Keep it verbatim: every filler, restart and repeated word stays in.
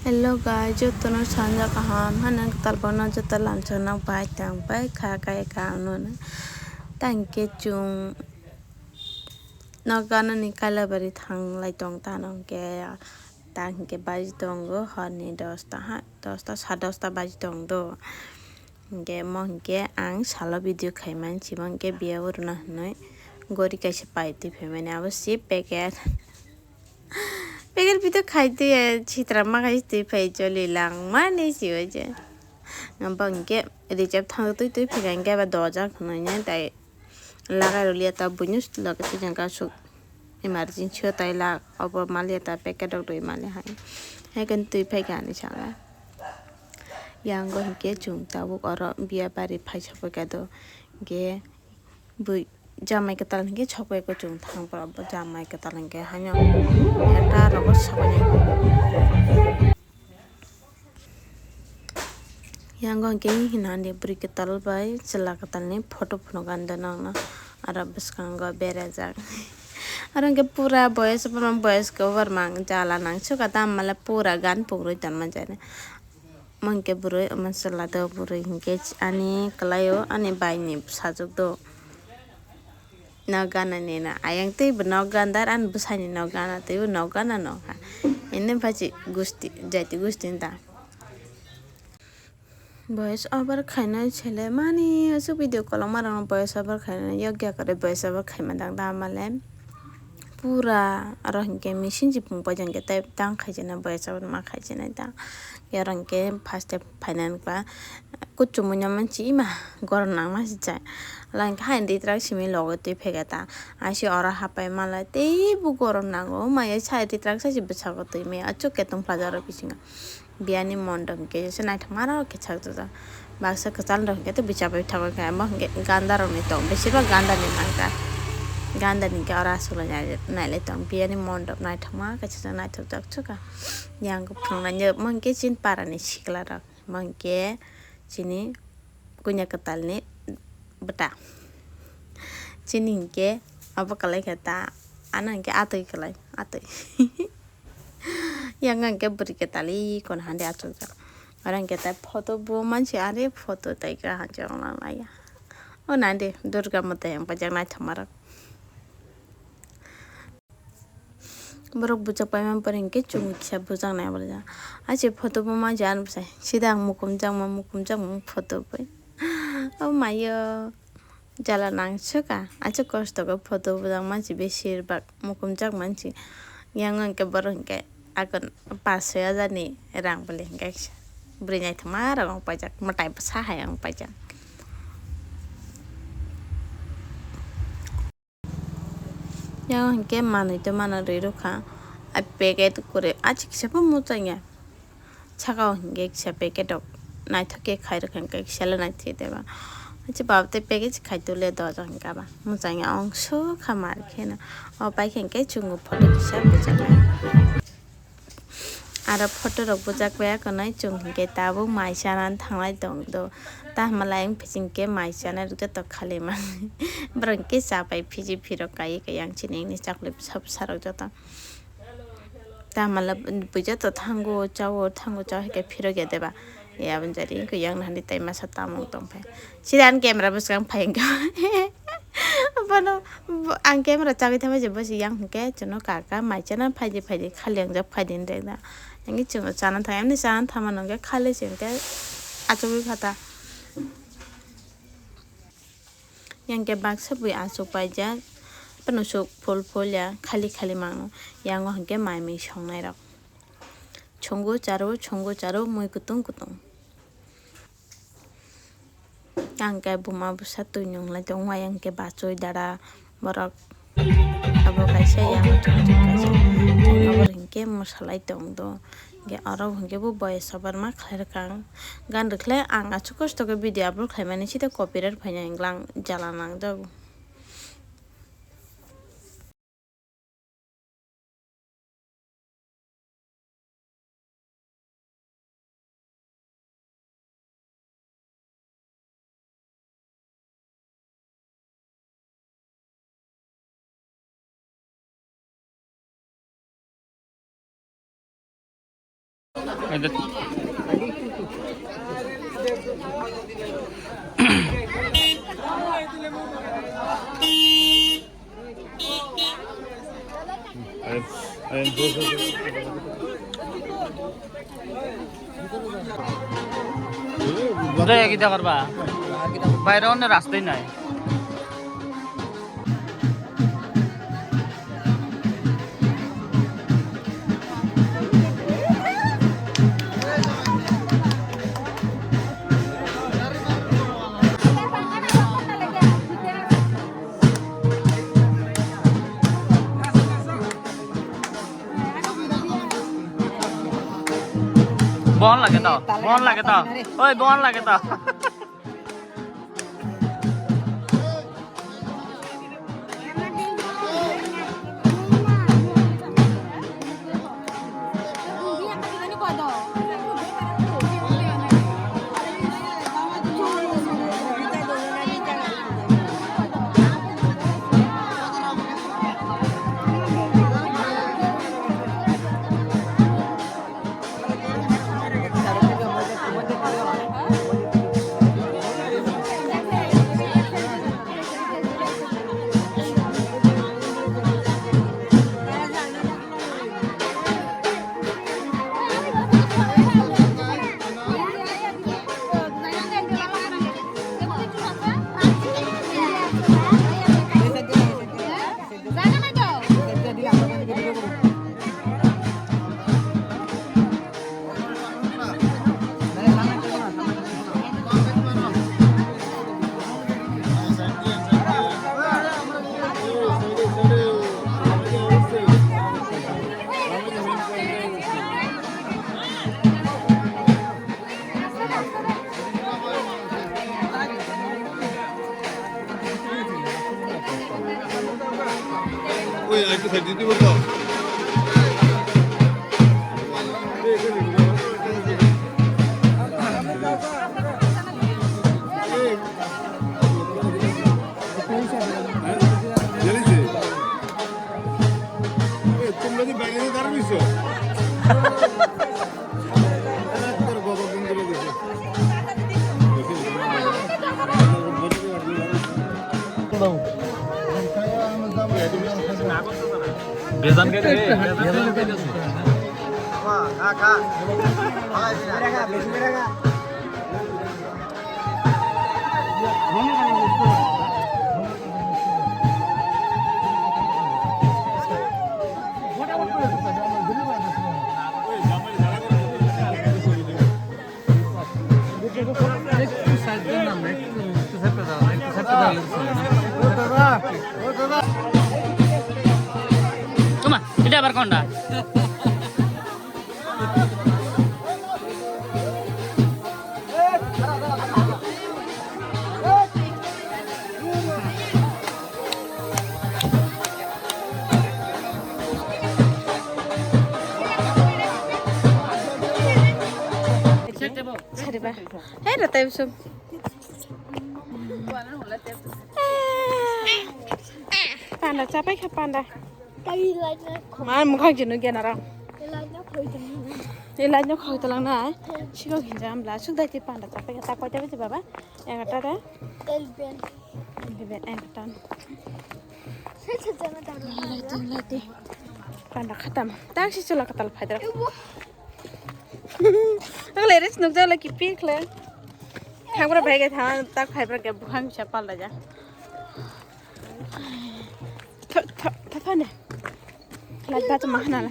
Hello guys, jotono sanja kaham, hanang talbono joto lamsa nang pai tang pai kha kai ka ano na. Tang ke chung no gana ni Kailabari thang lai tong ta nang ke, tang ke baji tongo hor ni dosta ha, dosta sa dosta baji tong do. Hingke mo hingke ang salo video khaimani simo hingke biya o rwna hinui gori kaisa pai twi phaimani abo si packet. Packet video khai twi sitra ma khai twi phai choli lang mani si o je. Bo hingke rejab thang twi twi phai hingke abo dojak hinui nai tai lagai rwliya ta buino loge twi jang aswk. Emergency o tai lak obo maliya ta packet rok rwi mali hai. Hai khe twi phai kha ani saka. Yang o hinkhe chwng tabuk oro biya bari phai sokbai kha do. Hinkhe bui jamai kwtal hinkhe sokbai kha chwng thang pora bo jamai kwtal hinkhe haino eta rogo sokbai nai. Yang o hingke hinani bwrwi kwtal bai chwla kwtal ni photo phunuk ani do nokno aro bwskango berajak aro hingke pura boyes boyes cover mang jala nang suka tamo male pura gan pukrwi tonma jani omo hingke bwrwi omo chwla do bwrwi hingke ani kwlai o ani bai ni bwsajwk do. Nok gana ni na ayang tei bo nok gandar ani bwsai ni nok gana tei bo nok gana no ha. Ini bhaji gusti jati gusti ta. Boyes over khainai sele mani aswk video kolokma rok boyes over khainai yokya kwrwi boyes over khaima dang da male. Pura aro hinkhe machine chipung pai jang khe tei tang khaijana boyes over ma khaijana ta. Aro hinkhe first step phainani kla. Kuchumui no manchi ima goron nang ma si chai. Ala hingke haini ritrak simi logo twi phai khe ta. Aisi oro hapai mala teibo goron nango. Maya sai ritrak sai si bwsako twi maya achuk khe tongphlajak aro bisingo. Biyani mondop hingke se naithokma aro khe chakjak. Baksa kwchal rok hingke tei bichabai thago khe amo hingke ganda rokni tong. Besibak ganda ni nangkha. Ganda ni hingke oro aswk lai nai, nailai tong. Biyani mondop naithokma khe chajak naithokjak chukha. Yang buphang nangya omo hingke chini para ni sikla rok. Omo hingke chini kunya kwtal ni bwta. Chini hingke abo kwlai khe ta, ano hingke atwi kwlai, atwi. Yang hingke bwrwi kwtal i kono hande achukjak. Oro hingke ta photo bo mansi are photo tai ka hanjak laiya. O nande Durga mwtai ang paijak naithokma rok. Borok bujak paimani pore hingke chwng kisa bujak nai borok. Aise photo bo ma jan bwsai. Sida ang mukumjakma mukumjakma photo bai. O mayo jala nang swka. Aise kosto khe photo bujak mansi besir bak mukumjak mansi. Yang hingke borok hingke akon pas soi hajar ni rang bole hingke kisa. Bwrwi naithokma rok ang paijak. Mwtai bwsa hai ang paijak. Yang hingke manwi to mana rwi rwkha. A packet kore a chikisa bo muchang ya. Saka o hingke kisa packet rok naithok khe khai rwkha hingke kisa le naithok khe teba. Achi baba tei packet khai tole doja hingka ba muchang ya ongso kha mar kheno. O pai khe hingke chwng photo kisa bujak. Aro photo rok bujak bai akonai chwng hinkhe tabuk mai chanani thanglai tongdo. Tamo lai wngphi hinkhe mai chanai rok joto khali mani. Borok hinkhe cha pai phiji phirok kaiwi kaiwi yang chini wngni chakli bwsa bwsa rok joto. Tamo lai bui joto thango chao thango chao hinkhe phirok ya deba. Ya aboni jari wngkha yang nahani tai masa tamung tongphai. Sida ani camera bwskang phai wngkha. Bono bo-, ang camera chagwi thangma je bosi yang hwnkhe chwngno kaka mai chana phaidi phaidi khali ang jak phaidi hinwi da. Ang chwngno chana thang, emni chana thangma nungkhe khali se hwnkhe achugwi khata. Yang khe baksa bui achuk paijak, phano sok phul phul ya khali khali mangno. Yang o hwnkhe mai mui songnai rok. Chongo charo, chongo charo mui kutung kutung. Ang khe buma bwsa twi nung lai tongo, ayang khe bachoi dara borok abo kaisa yang chwng chwng kaisa abo hinkhe mwsalai tongdo. Hinkhe oro hinkhe bo boyes sobar ma khlai rwkha ang. Gan rwkhlai ang aswk kosto khe video upload khlaimani side copyright phaina hinglang jala nangjago. Udah ya kita korba. Bayar ono rastai nai. Bon lage to, bon lage to. Oi, bon lage to. Oi, arekta side dite bolo. Jeli se. Oi, tumra di baire se dar miso. Bezan ke de, bezan ke de. Toma, ini abar konda. Sariba. Hei, rata ibu sum. Panda chapai kha panda. Tei light na khoi. Ma mukhang jenu gena rang. Tei light na khoi tong. Tei light na khoi tong na. Siko hinja amla suk dai ti panda chapai kha ta koi ta biji baba. Egarta de. Eleven. Eleven, egarta. Lighting, lighting. Panda khatam. Tang si chula katal phaidra. Ang le res nukjak le kipi khle. Thangbra bhai ke thang tak phaibra ke bukhang bisa palda ja. Tho, tho, tho, tho ne. Light ba tu mahana le.